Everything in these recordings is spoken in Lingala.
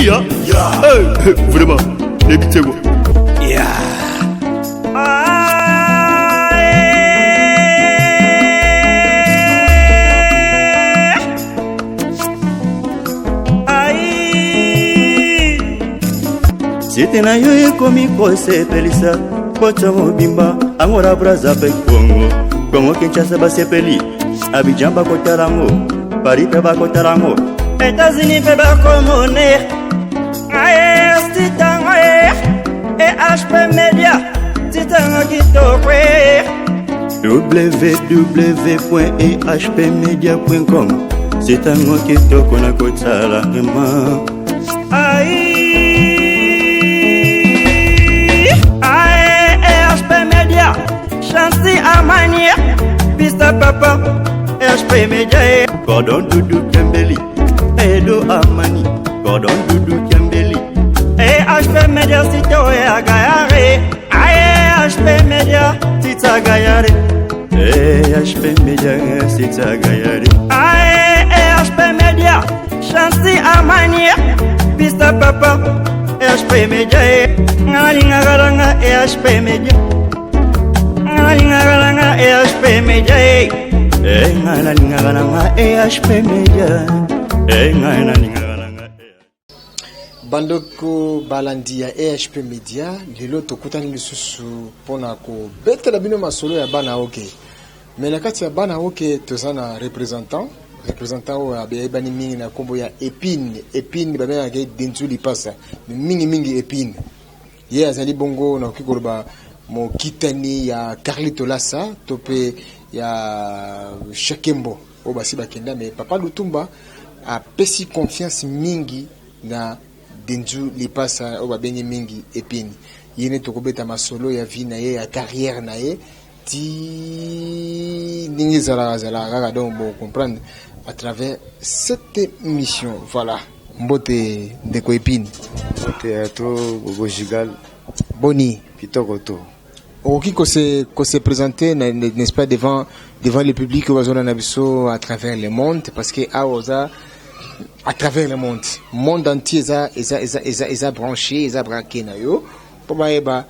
Iya Eh, vraiment nayebi te kwa. Site na yo ekomi kosepelisa poto mobimba, Angola, Braza mpe Kongo, Kongo Kinshasa basepeli, Abidjan bakotala yango, Paris mpe bakotala yango, États-Unis mpe bakomone. Ae sitango EHP Media, sitango kitoko. www.ehpmedia.com, sitango kitoko na kotala vraiment. Ai Ae EHP Media, Chancy Amani, Pista Papa, EHP Media. Gordon Dudu Kembeli, Edo Amani, Gordon Dudu Kembeli. EHP Media sito ya gayare. Ae HP Media tita gayare. EHP Media sita gayare. Ae EHP Media, Chancy Amani, Pista Papa, EHP Media. Ngalinga EHP Media. Ngalinga EHP Media. Eh ngalinga EHP Media. Eh ngalinga. Bandeko balandi ya EHP Media, lelo tokutani lisusu mpona kobetela bino masolo ya bana oke. Me na kati ya bana oke toza na représentant oyo ayebani mingi na nkombo ya Epine. Epine babengaka ye Denzu Lipasa, me mingimingi Epine. Ye azali bongo, nakoki koloba, mokitani ya Carlito Lassa to mpe ya Shakembo oyo basi bakenda. Me papa Lutumba apesi confiance mingi na Denzu Lipasa oyo babengi mingi Epine. Ye nde tokobeta masolo ya vie na ye, ya carrière na ye, ti ndenge ezalaka ezalaka kaka. Donc bo comprendre à travers cette émission. Voilà, mbote ndeko Epine. Mbote ya to Gogo Gigal. Boni? Kitoko to. Okoki kose présenter, n'est-ce pas, devant le public oyo bazolanda biso à travers le monde, parce que awa oza à travers le monde, monde entier eza branché, eza braqué na yo, mpo bayeba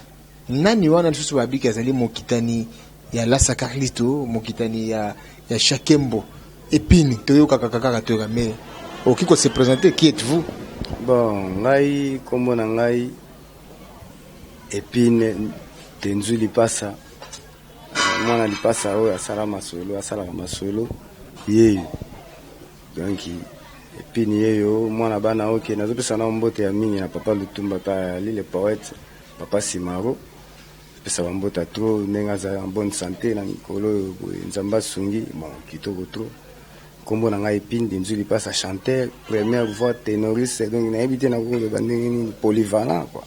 nani wana lisusu babiki azali mokitani ya Lasa Carlito, mokitani ya Shakembo. Epine, toyokaka kaka, toyoka, mais okoki kose présenter, qui êtes-vous? Bon, ngai nkombo na ngai Epine Tenzu Lipasa, mwana Lipasa oyo asala masolo, asalaka masolo yeyo. Donc Epine yeyo, mwana bana oke. Nazopesa na mbote ya mingi na papa Lutumba pa ali le poète, papa Simaro. Pesa bambote trop ndenge aza en bonne santé na mikolo oyo boye, Nzambe asungi. Bon, kitoko trop. Nkombo na ngai Epine Denzu Lipasa, chanteur, première voix, ténoriste. Donc nayebi te nakoloba ndenge nini, polyvalent quoi.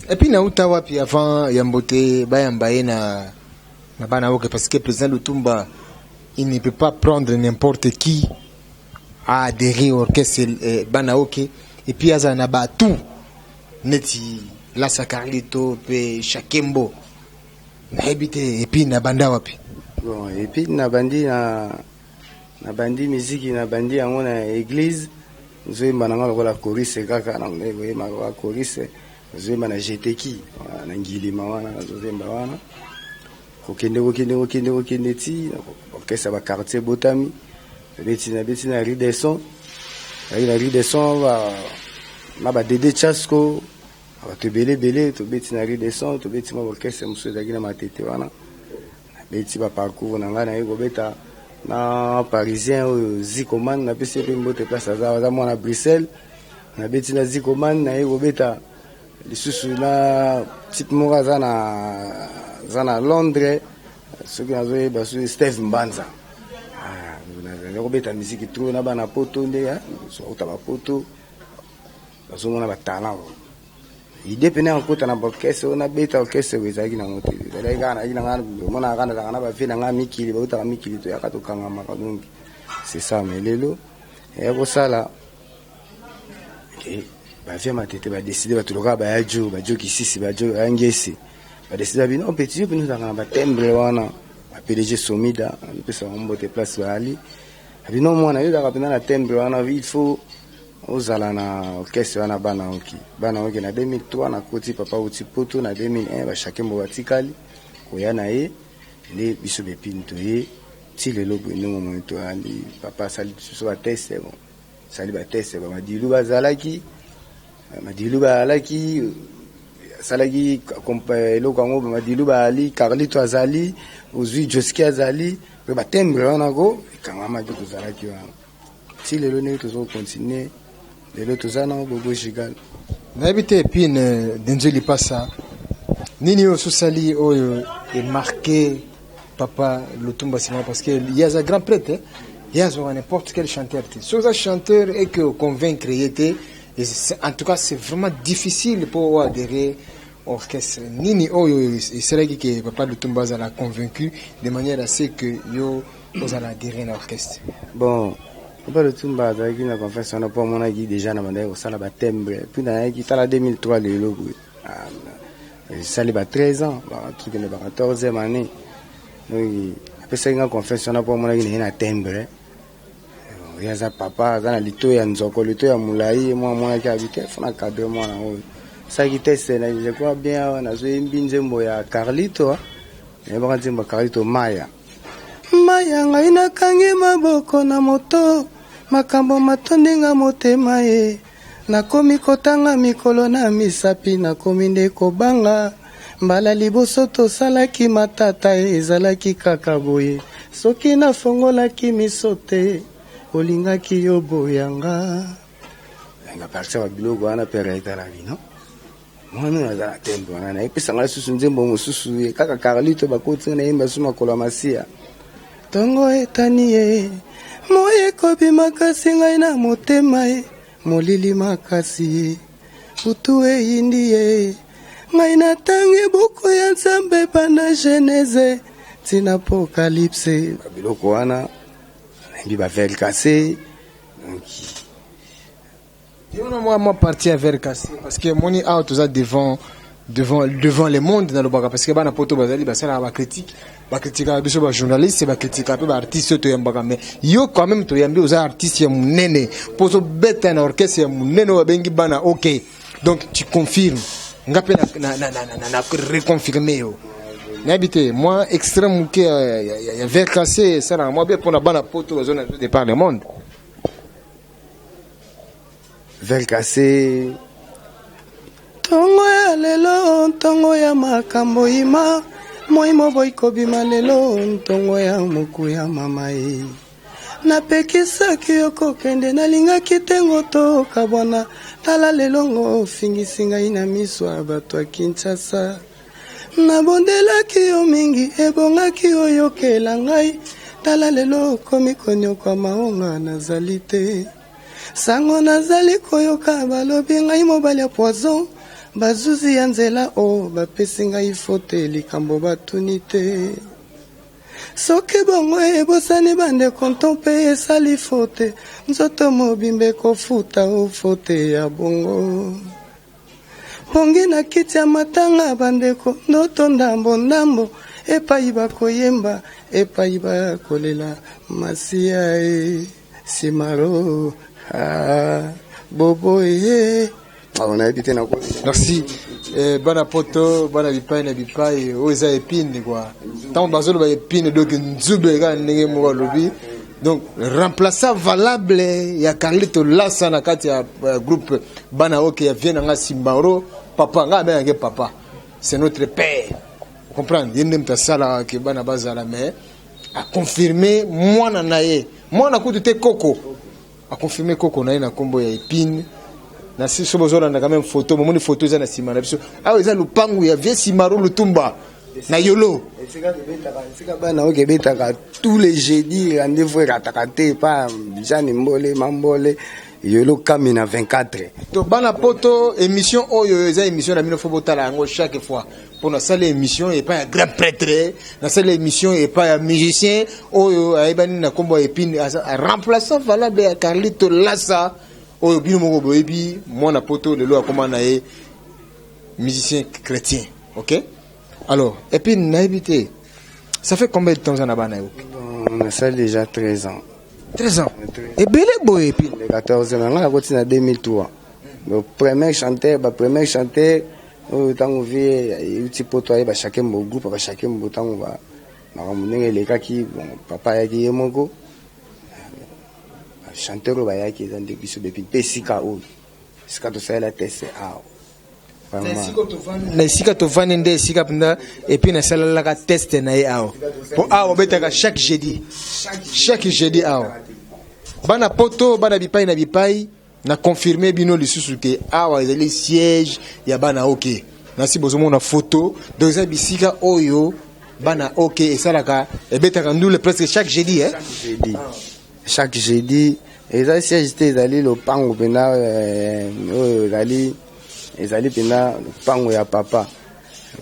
Et puis nauta wapi avant ya mbote bayamba ye na bana oke? Parce que président Lutumba, il ne peut pas prendre n'importe qui à adhérer au orchestre bana oke, et puis aza na batu neti Lasa Carlito mpe Shakembo. Nayebi te, et puis na banda wapi? Bon, et puis nabandi miziki, nabandi yango na église, nazoyemba nanga lokola choriste kaka, na koyemba lokola choriste, nazoyemba na GTK na Ngilima wana, nazoyemba wana, kokende kokende kokende kokende ti orchestre ya baquartier ebotami. Nabeti na Rue des Sons, nayaki na Rue des Sons na badede Chasco, bato ebele ebele. Tobeti na Rue des Sons, tobeti mwa orchestre mosusu ezalaki na Matete wana. Nabeti baparcours na ngai, naye kobeta na Parisien oyo Zikoman, napesi ye mpe mbote place aza mwana Bruxelles. Nabeti na Zikoman, naye kobeta lisusu na type moko aza na Londres, soki nazoyeba soki Steve Mbanza. Naza kobeta misiki trop na bana poto, nde auta bapoto bazomona batalent. Idée pene ya kokota na baorchestre oyo, nabeta orchestre oyo, ezalaki nango te. Ezalaki kaka nayaki nanga, omonaka kaka nazalaka na bavie na ngai mikili, bautaka mikili, toyaka tokangamaka. Donc c'est ça. Mais lelo eya kosala bavie Matete, badécider bato lokola baya jo bajo Kisisi, bajo baya Ngesi, badécider babi: "Non, petit, yo pene ozalaka na batimbre wana." Ba PDG Somida, mpesa bango mbote place bayali. Abi: "Non, mwana, yo ozalaka mpena na timbre wana, il faut Ozala na orchestre wana Bana Oki. Bana Oki na 2003 nakoti, papa uti poto na 2001, bashakembo batikali koya na ye nde biso bepini toye ti lelo boye. Ndenge omoni toyandi, papa asali biso batest. Bon, asali batest, bamadilu bazalaki, madilu bazalaki, asalaki eloko yango, bamadilu bazali, Carlito azali, ozwi Joski azali mpe batimbre wana ko ekangamaki. Tozalaki wana ti lelo ndenge tozokontinue lelo, toza nango Bobo Gigal. Nayebi te, Epine Denzo Lipasa, nini oyo ososali oyo emarquer papa Lutumba nsima? Parce que ye aza grand prêtre, ye azwaka n'importe quel chanteur te. Soki oza chanteur et que convaincre ye te, en tout cas c'est vraiment difficile mpo oadhérer orchestre. Nini oyo esalaki ke papa Lutumba azala convaincu de manière à ce que yo ozala adhérer na orchestre? Bon, papa Lutumba azalaki na confiance wana mpo amonaki déjà na bandaki kosala batimbre. Puis nayaki, tala, 2003, lelo boye esali ba 13 ans, tokende ba 14e année. Donc apesaki nga confiance wana mpo amonaki na ye na timbre. Ye aza papa, aza na lito ya nzoko, lito ya molai. Ye mwa amonaki abi te fona cadre mwana oyo. Asalaki test, je crois bien awa nazoyembi nzembo ya Carlito, nayebaka nzembo ya Carlito, Maya. Maya, ngai nakangi maboko na moto, makambo matondi nga motema ye. Nakomi kotanga mikolo na misapi, nakomi nde kobanga. Mbala liboso tosalaki matata, ezalaki kaka boye. Soki nafongolaki miso te, olingaki yo boyanga nga partir ya biloko wana. Pere etala bino, mwana oyo aza na tembe wana. Nayepesanga lisusu nzembo mosusu ye kaka Carlito, bakoti nayemba su makolo ya masiya. Ntongo etani ye, moi ekobi makasi, ngai na motema ye molili makasi ye, butu eyindi ye. Ngai natangi buku ya Nzambe banda Genèse ntina Apocalypse. Biloko wana nayembi, baverre cassé, donc Yo mwa partie ya verre cassé, parce que moni awa toza devant le monde. Nalobaka parce que bana poto bazali, basalaka bacritique, bakritikaka biso bajournaliste, bakritikaka mpe baartiste oyo toyambaka. Mais yo quand même toyambi, oza artiste ya monene mpo ozobeta na orchestre ya monene oyo babengi Bana OK. Donc tu confirmes, nga mpe na reconfirme yo. Nayebi te, mwa extrait moke ya verre cassé esalaka mwa be mpona bana poto bazona de par le monde. Verre cassé. Ntongo ya lelo, ntongo ya makambo ima, moi moboyi kobima lelo, ntongo ya moku ya mama ye. Napekisaki yo kokende, nalingaki tengo tokabwana. Tala lelongo ofingisi ngai na miso ya bato ya Kinshasa. Nabondelaki yo mingi, ebongaki oyokela ngai. Tala lelo okomi konyokwama, onga nazali te. Sango nazali koyoka, balobi ngai mobali ya poison. Bazuzi ya nzela o bapesi ngai faute, likambo batuni te. Soki bongo ebosani bandeko nto mpe esali faute, nzoto mobimba ekofuta o faute ya bongo. Pongi na kiti ya matanga bandeko, ndoto ndambo ndambo, epai bakoyemba, epai bakolela masiya e simaro. Ah, bobo e nayebi te. Merci. Bana poto, bana bipai na bipai, oyo eza Epine kua. Ntango bazoloba Epine, donc nzube kaka ndenge moko alobi, donc remplaçant valable ya Carlito Lasa na kati ya groupe Bana OK, ya vie na nga Simbaro. Papa nga abengaki papa, c'est notre père, comprendre? Ye nde moto asalaka ke bana bazala, mais aconfirme mwana na ye, mwana kutu te, koko, aconfirme koko na ye na nkombo ya Epine. Na si so bozolanda quand même photo, bomoni photo eza na nsima na biso awa, eza lupangu ya vieux Simaro Lutumba na Yolo. Esika Bana oyo ebetaka tous les jeudis, rendez-vous erataka te pa Jeanne Mbole Mambole, Yolo Kami na 24. To bana poto, émission oyo eza émission na bino, fo botala yango chaque fois mpo nasala émission epai ya grand prêtre, nasala émission epai ya musicien oyo ayebani na nkombo ya Epine, remplaçant valable ya Carlito Lasa oyo bino moko boyebi. Mwana poto lelo akoma na ye musicien chrétien. Ok, alors Epine, nayebi te, ça fait combien de temps oza na Bana yo? Bon, nasali déjà 13 ans. 13 ans ebele boye epi 14 ans nga nakoti na 2003. Donc premier chanteur, ba premier chanteur oyo ntango vie euti Poto, ayeba Shakembo, groupe ba Shakembo, ntango ba makambo ndenge elekaki, bon, papa ayaki ye moko. Chanteur oyo bayaki eza nde biso bepi mpe esika oyo, esika tosalela test awa. Na esika tovandi nde esika mpenza epuis nasalalaka test na ye awa, po awa obetaka chaque jeudi, chaque jeudi awa. Bana Poto, bana bipai na bipai, na confirme bino lisusu ke awa ezali siège ya bana OK. Nasi bozomona photo, donc eza bisika oyo bana OK esalaka, ebetaka ndule presque chaque jeudi, eh? Chaque jeudi, chaque jeudi. Eza siège te, ezali lopango mpena oyo ezali mpena lopango ya papa.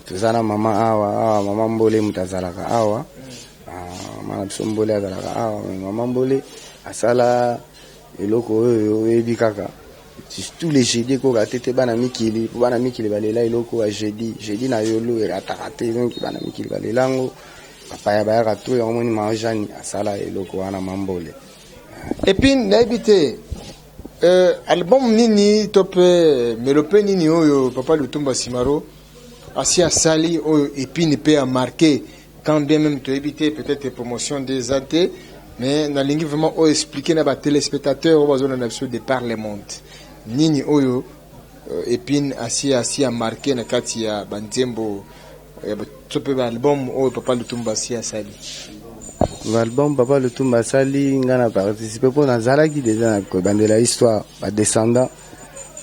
Toza na mama awa. Awa mama Mbole moto azalaka awa. Mama na biso Mbole azalaka awa. Mama Mbole asala eloko oyo oyebi kaka tous les jeudi, ekoka te te bana mikili, po bana mikili balela eloko ya jeudi, jeudi na yolo erataka te. Donc bana mikili balela yango, bapaya bayaka to yango. Moni mama Jani asala eloko wana, mambole. Et puis nayebi te album nini to mpe mélopée nini oyo papa Lutumba Simaro asi asali oyo epini mpe amarqué, quand bien même toyebi te, peut-être promotion nde eza te, mais nalingi vraiment oyo expliquer na batéléspectateur oyo bazolanda biso de par le monde, nini oyo epine asi amarqué na kati ya banzembo to mpe baalbum oyo papa Lutumba asi asali. Album papa Lutumba asali, nga na participe mpo nazalaki déjà na kobandela histoire badescendant.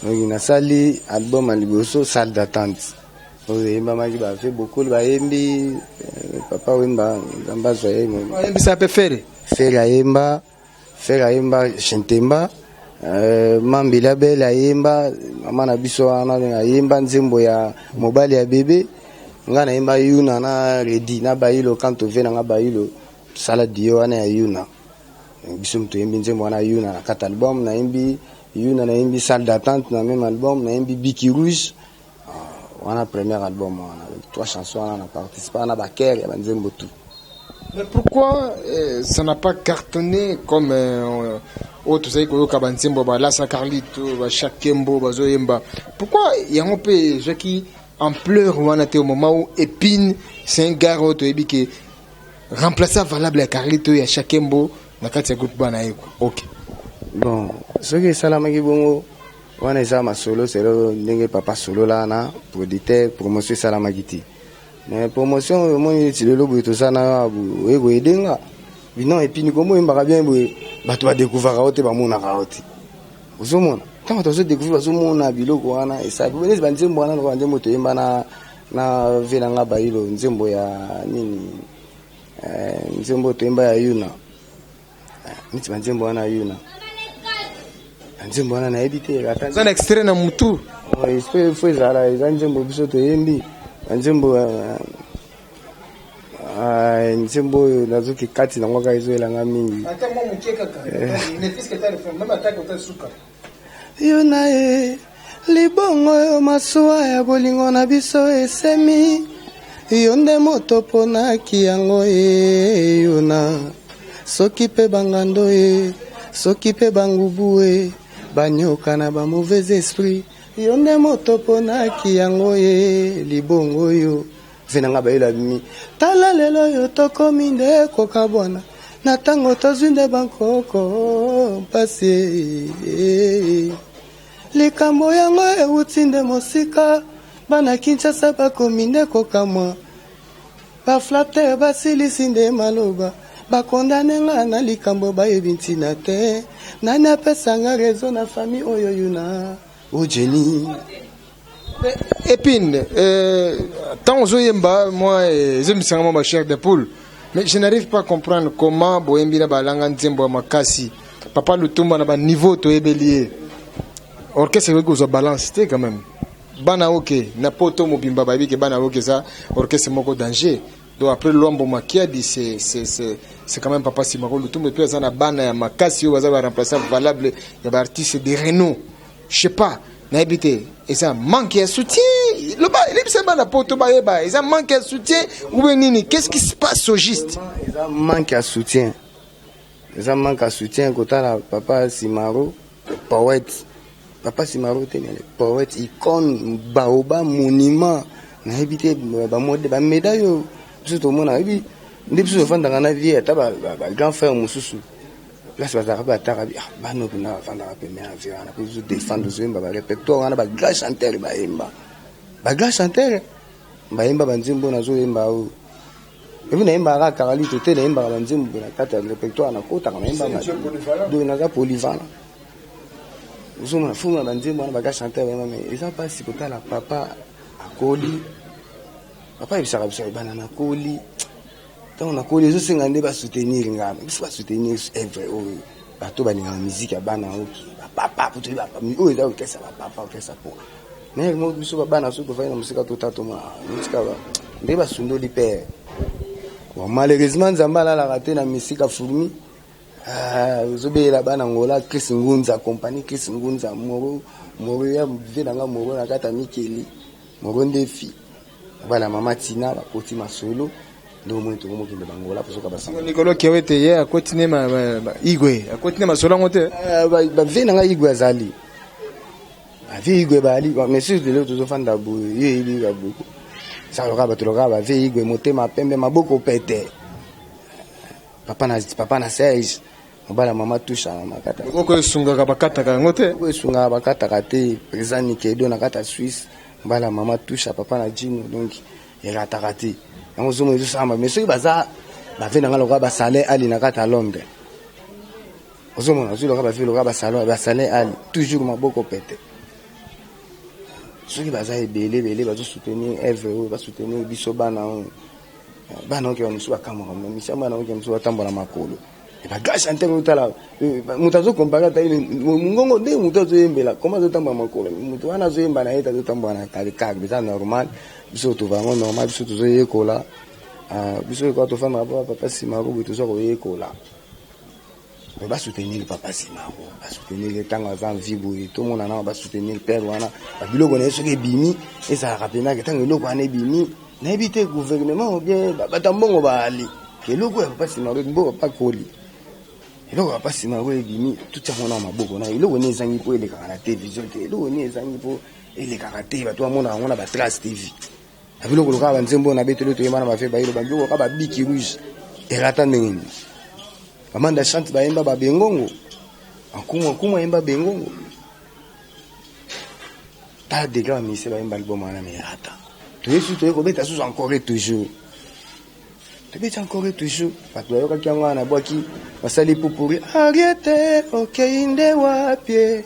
Donc nasali album ya liboso, Salle d'attente, oyo eyembamaki bave bokoli bayembi, papa Wemba, Nzambe azwa ye. Oyembisa mpe Ferre? Ferre ayemba, Ferre ayemba Shentemba, Mambila Bele ayemba, mama na biso wana ayemba nzembo ya mobali ya bebe. Nga nayemba Yuna na Redi na Bayilo. Quand tove na nga Bayilo, tosala dio wana ya Yuna. Biso moto toyembi nzembo wana Yuna na kati album. Nayembi Yuna, nayembi Salle d'attente na même album, nayembi Biki Rouge wana. Premier album wana, trois chansons wana na participe wana, bakere ya banzembo tout. Mais pourquoi ça n'a pas cartonné comme oyo tozali koyoka banzembo balasa Carlito, bashakembo bazoyemba? Pourquoi yango mpe ezwaki ampleur wana te, au moment où Epine, c'est un gars oyo toyebi ke remplaçant valable ya Carlito, ya Shakembo na kati ya groupe bana ye OK? Bon, soki esalamaki bongo wana, eza masolo selo ndenge papa solola na producteur, promotion esalamaki te. Mais promotion oyo omoni neti lelo boye, toza na oye koyedenga bino epini kombo oyembaka bien boye, bato badécouvraka yo te, bamonaka yo te. Ozomona ntango bato bazodécouvrir, bazomona biloko wana esali neti banzembo wana, lokola banzembo toyemba na ve na nga Bayilo, nzembo ya nini, nzembo toyemba ya Yuna, neti banzembo wana ya Yuna, nzembo wana nayebi te. Eza na extrait na mutu? Fo ezala, eza nzembo biso toyembi, banzembo, nzembo oyo nazoki kati nango kaka ezoyelanga mingi. Ata mwa moke kaka, ne fût-ce que telefone, même ata kota suka. Yo na ye libongo oyo, masuwa ya bolingo na biso esemi, yo nde moto mponaki yango ye yona. Soki mpe bangando ye, soki mpe bangubu ye, banyoka na bamauvais esprit, yo nde moto mponaki yango ye libongo oyo. Ve na nga bayela bimi, tala lelo oyo tokomi nde kokabwana, na ntango tozwi nde bankoko mpasi. Likambo yango ewuti nde mosika, bana Kinshasa bakomi nde kokamwa, baflatteurs basilisi nde maloba, bakondane nga na likambo bayebi ntina te. Nani apesanga raison na famille oyo yuna ojeni? Epine, ntango ozoyemba, moi ezomisanga mwa bachair de poule, mais je n'arrive pas à comprendre comment boyembi na balanga nzembo ya makasi, papa Lutumba na baniveau toyebeli ye, orchestre ekoki kozwa balance te quand même. Bana OK na Poto mobimba bayebi ke bana OK eza orchestre moko danger. Donc après Lwambo Makiadi, c'est quand même papa Simaro Lutumba, et puis aza na bana ya makasi oyo baza baremplaçant valable ya baartiste de renom. Je sais pas, nayebi te, eza manque ya soutien. Loba, elebisa bana Poto bayeba, eza manque ya soutien ou bien nini? Qu'est-ce qui se passe au juste? Eza manque ya soutien. Eza manque ya soutien kotala papa Simaro poète, papa Simaro te, mais poète icône, baoba monument. Nayebi te ba médaille oyo biso tomona, yebi nde biso tofandaka na vie, ata ba grand frère mosusu place bazalaka mpe bataka bana mpena bafandaka pene ya vie wana mpe biso défendre, ozoyemba ba répertoire wana, ba grand chanteur bayemba, ba grand chanteur bayemba banzembo nazoyemba oyo. Et puis nayembaka kaka Carlito te, nayembaka banzembo na kati ya répertoire, nakotaka nayembaka, donc naza polyvalent. Ozomona fuma banzembo wana, ba grand chanteur bayemba, mais eza mpasi kotala papa akoli. Papa ayebisaka biso: "Bana, nakoli, ntango nakoli ezosenga nde basoutenir nga, biso basoutenir œuvre oyo." Bato balingaka musique ya bana oki, bapapa, oyo eza orchestre ya bapapa, orchestre po mais biso babana soki tofandi na mosika, tota tomona motika nde basundoli père. Bon, malheureusement Nzambe alalaka te na misika fourmi. Ozobeyela bana Ngola, Chris Ngunza, compagnie Chris Ngunza, moro moro ya vie nanga, moro na kati ya mikeli, moro ndefi bana mama Tina bakoti masolo nde omoni tokomokende bangola posoka basanga. Nikolo Kiawe te, ye akoti ne igwe, akoti ne masolo yango te. Ba vie nanga igwe azali, ba vie igwe bali, mais sur lelo tozofanda boye, ye yebi ka boye, saloka bato loka ba vie igwe, motema pembe, maboko pete, papa na papa na Serge, mobala mama tusha na makata. Loboko esungaka bakataka yango te. Loboko esungaka bakataka te. Président Nikedo na kati ya Suisse, mobala mama tusha, papa na Jino, donc erataka te. Yango ozomona ezosalama, mais soki baza ba vie nanga lokola basale ali na kati ya Londres, ozomona ozwi lokola ba vie lokola basalo basale ali, toujours maboko pete. Soki baza ebele ebele bazosoutenir œuvre oyo, basoutenir biso bana oyo, bana oyo mosusu bakamwaka misia, bana oyo mosusu batambola makolo, ba grand chanteur otala moto azocomparer, ata mongongo nde moto azoyembela koma azotambola makolo, moto wana azoyemba na ye te, azotambola na kalikar. Eza normal, biso tova yango normal, biso tozoyekola, biso ekoa tofandaka mpo papa Simaro boye, toza koyekola. Mais basoutenir papa Simaro, basoutenir ntango aza vie boye, tomona nanga basoutenir père wana. Babiloko na ye soki ebimi, ezalaka mpenaka ntango eloko wana ebimi, nayebi te gouvernement ou bien bato ya mbongo baali eloko ya papa Simaro, mbo papa koli, eloko ya papa Simaro ebimi, tuti yango na maboko na eloko nini ezangi mpo elekaka na télévision te, eloko nini ezangi mpo elekaka te, bato bamonaka yango na batrace TV. Babiloko lokola banzembo oyo nabeteli, toyemba na bafe bayelo, babiloko lokola babiki rouge erata ndenge nini? Bamanda chante bayemba babengongo, ankumu ankumu ayemba bengongo, tala degré bamise bayemba album wana, mais erata. Toye susu, toye kobeta susu encore et toujours, tobeti encore et toujours, bato bayokaki yango wana, nabwaki basali pupuri. Ariete okei nde wapie,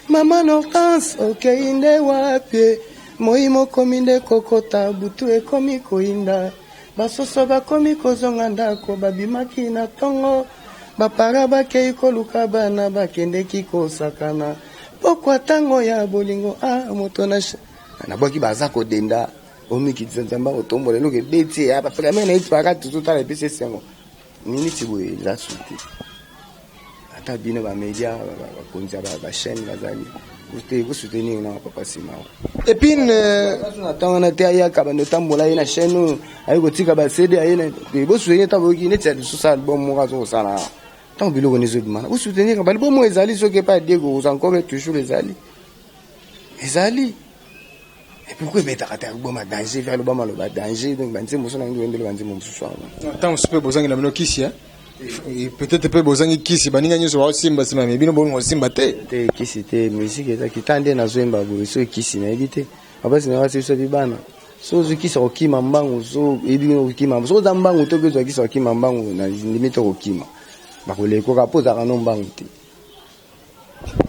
mama Nortance okei nde wapie, moi mokomi nde kokota, butu ekomi koyinda, basoso bakomi kozonga ndako, babimaki na ntongo, bapara bakei koluka bana, bakendeki kosakana pokwa ntango ya bolingo. A moto na nabwaki baza kodenda, omikitisa, Nzambe akotombola. Eloko ebeti ya baframe na eti baka, tozotala, epesi esengo miniti boye, eza suki. Ata bino ba média, bakonzi ya ba chaîne bazali te kosoutenir na papa Simaro. Epine. Na ntango wana te, ayaka bando otambola ye na chaîne oyo, aye kotika ba CD, aye bosoutenir. Ntango boyoki neti ya lisusu album moko azokosala, ntango biloko nde ezobimana, bosoutenir ba album oyo ezali. Soki epai ya Diego oza encore toujours, ezali, ezali. Et pourquoi ebetaka te album ya danger? Ve aloba maloba danger, donc banzembo mosusu nangi oyembeli banzembo mosusu wana. Ntango mosusu mpe bozangi na bino kisi, peut-être mpe bozangi kisi, baninga nyonso baosimba nsima, mais bino bolingo osimba te. Te, kisi te, musique eza kita nde nazoyemba boye. Soki kisi nayebi te, bapasi na basi biso bana, so ozwi kisi kokima mbangu, so oyebi kokima, soki oza mbangu te, okozwa kisi kokima mbangu, na ndimi te kokima bakolekoka mpo ozalaka no mbangu te.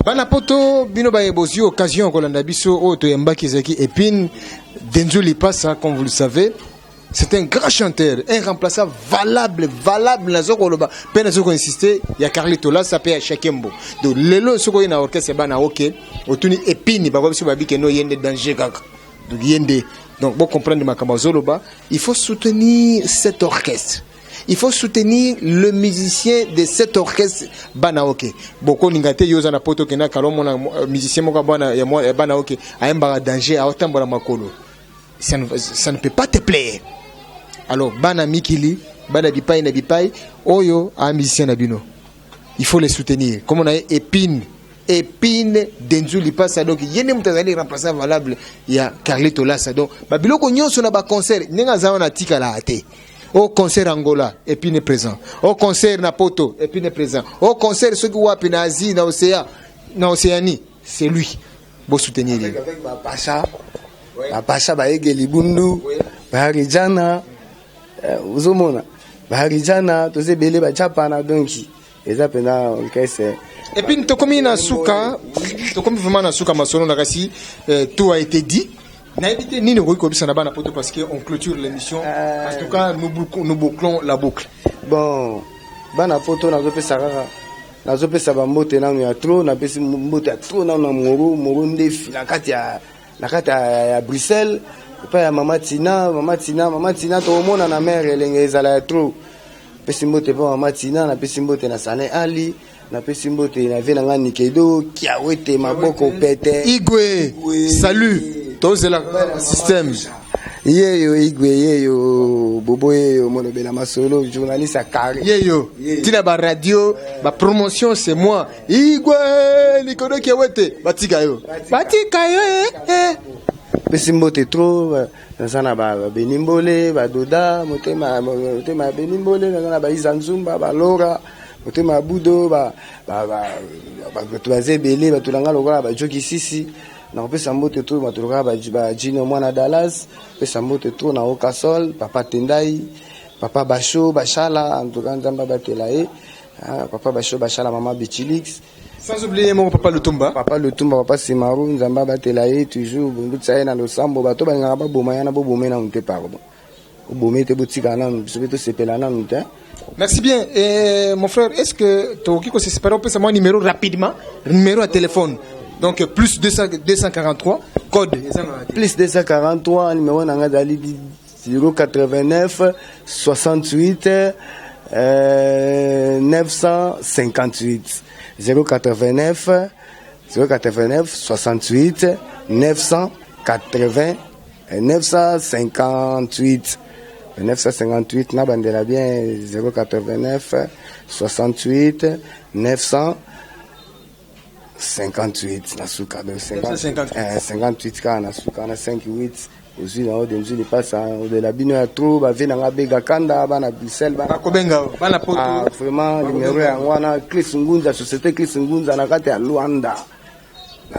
Bana poto, bino baye bozwi occasion ya kolanda biso, oyo toyambaki ezalaki Epine Denzo Lipasa. Comme vous le savez, c'est un grand chanteur, un remplaçant valable, valable, nazo koloba mpe nazo koinsister, ya Carlito Lasa mpe ya Shakembo. Donc lelo soki oye na orchestre bana oke, otuni Epine, bango biso babike no ye nde danger kaka. Donc ye nde, donc bocomprendre makambo azoloba. Il faut soutenir cet orchestre, il faut soutenir le musicien de cet orchestre bana oke. Bokolinga te yo oza na poto, okenda kala, omona musicien moko bana ya bana oke ayembaka danger, aotambola makolo, ça ne peut pas te plaire. Alors bana mikili, bana bipai na bipai, oyo a musicien na bino. Il faut les soutenir. Comme on a Épine, Épine Denzu Lipasa, donc ye nde moto azali remplaçant valable ya Carlito Lassa. Donc babiloko nyonso na baconcert ndenge aza wana, atikala te. Au concert Angola, Épine est présent. Au concert na Poto, Épine est présent. Au concert soki wapi na Asie, na Océan, na Océanie, c'est lui. Bo soutenir ye. Avec bapacha, bapacha bayegeli bundu, baharijana, ozomona baharijana, toza ebele, bajapana, donc eza mpenza orchestre. Et puis tokomi na suka, tokomi vraiment na suka masolo na kasi tout a été dit. Nayebi te nini okoki koyebisa na bana Poto, parce que on clôture l'émission. En tout cas, nous bouclons, nous bouclons la boucle. Bon, bana Poto, nazopesa kaka, nazopesa bambote nanu ya trop. Napesi mbote ya trop nanu na Moro Moro Ndefi na kati ya Bruxelles, epai ya mama Tina, mama Tina, mama Tina, tokomona na mare elenge ezala ya trop. Napesi mbote mpo mama Tina, napesi mbote na Sane Ali, napesi mbote na vie na nga Nikedo Kiawete, maboko pete. Igwe, salut, tozela système. Yeyo Igwe, yeyo Bobo, yeyo molobela masolo, journaliste ya carré. Yeyo ntina baradio, bapromotion, c'est moi Igwe Likodo Kiawete. Batika yo, batika yo, eh, eh. Pesi mbote trop, naza na babenimbole, badoda motema, motema ya Benimbole, naza na baiza Nzumba, balora motema ya Budo, bato baza ebele, bato na nga lokola bajoki sisi. Nakopesa mbote trop bato lokola bajino mwana Dallas. Pesa mbote trop na Okasol, papa Tendai, papa Basho Bashala, en tout cas Nzambe abatela ye. Ah, papa Basho Bashala, mama Bichilix. Sans oublier mon papa Lutumba. Papa Lutumba, papa Simaru, Nzambe abatela ye toujours, bongutisa ye na losambo. Bato balingaka baboma ye na boboma ye nanu te, pardon, obome te, botika nanu biso mpe tosepela nanu te. Merci bien. Et mon frère, est-ce que tu peux se séparer? On moi numéro rapidement, numéro à téléphone. Donc plus 200, 243 code. Plus 243, numéro na nga ezali 089 68 958, 089 089 68 980 958 958. Nabandela bien: 089 68 958 na suka, donc 958. 58 kaka na suka na 58. Ozwi na ode nzwi lipasa odela bino ya trop bave nanga bega kanda, bana Bruxelles, bana Bakobenga bana Poto. Ah, vraiment, numéro yango wana, Chris Ngunza, société Chris Ngunza na kati ya Luanda.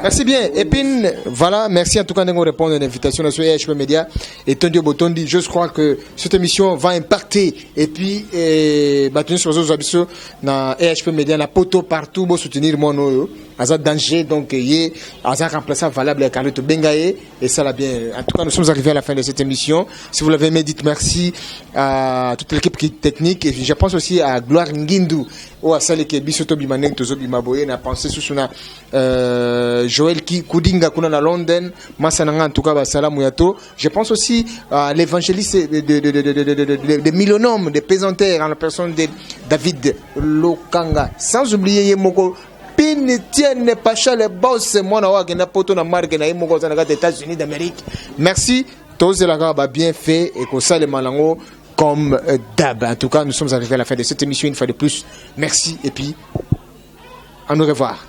Merci bien. Et puis, voilà, merci en tout cas de répondre à l'invitation de ce EHP Média et Tondi Botondi. Je crois que cette émission va impacter. Et puis, eh, sur les autres na EHP Média, na Poto partout, pour soutenir mon oyo. Aza danger, donc, ye, aza remplaçant valable avec Carlito Bengaye, et ça l'a bien. En tout cas, nous sommes arrivés à la fin de cette émission. Si vous l'avez aimé, dites merci à toute l'équipe technique. Et je pense aussi à Gloire Ngindu, oyo asalaki biso tobima ndenge tozobima boye. Na pensé susu na Joël ki Kudinga kuna na London, masa na nga, en tout cas basalamu ya to. Je pense aussi à l'évangéliste de Milonome de Pesanterre en la personne de David Lokanga, sans oublier ye moko Pin Etienne Pacha le boss, mwana oyo akenda Poto na marke na ye moko, aza na kati États-Unis d'Amérique. Merci, tozelaka ba bien fait ekosalema nango comme d'hab. En tout cas, nous sommes arrivés à la fin de cette émission. Une fois de plus, merci et puis à nous revoir.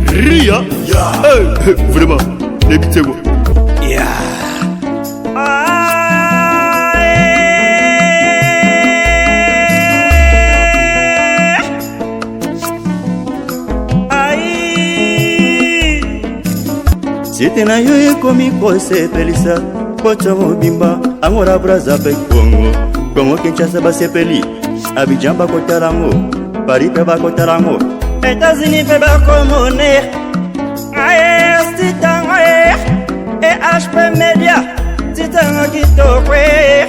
Ria. Hey, vraiment, nayebi te. Yeah. Ai. Site na yo ekomi kosepelisa Poto mobimba, Angola, Braza mpe Kongo, Kongo Kinshasa basepeli, Abidjan bakotala yango, Paris mpe bakotala yango, États-Unis mpe bakomone ae sitango e EHP Media, titango kitoko e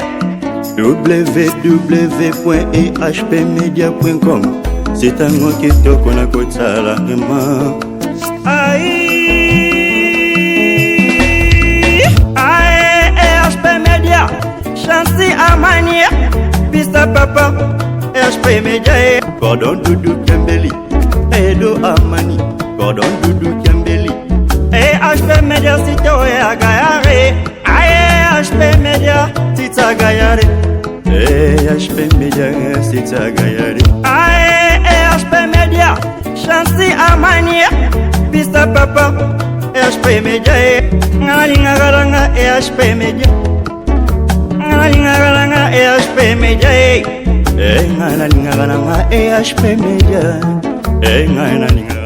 www.ehpmedia.com, sitango kitoko na kotala ema. Ai ae EHP Media, Chansi Amani, Pista Papa, EHP Media e. Cordon Dudu Kembeli, Edo Amani, Cordon Dudu Kembeli, EHP Media, site oyo ya gayare. Ae EHP Media, tita gayare. EHP Media sitagayari. Ae EHP Media Chansi Amania Pista Papa EHP Media Ngalingaka nanga EHP Media Ngalingaka nanga EHP Media Eh ngalingaka nanga EHP Media Eh ngalingaka.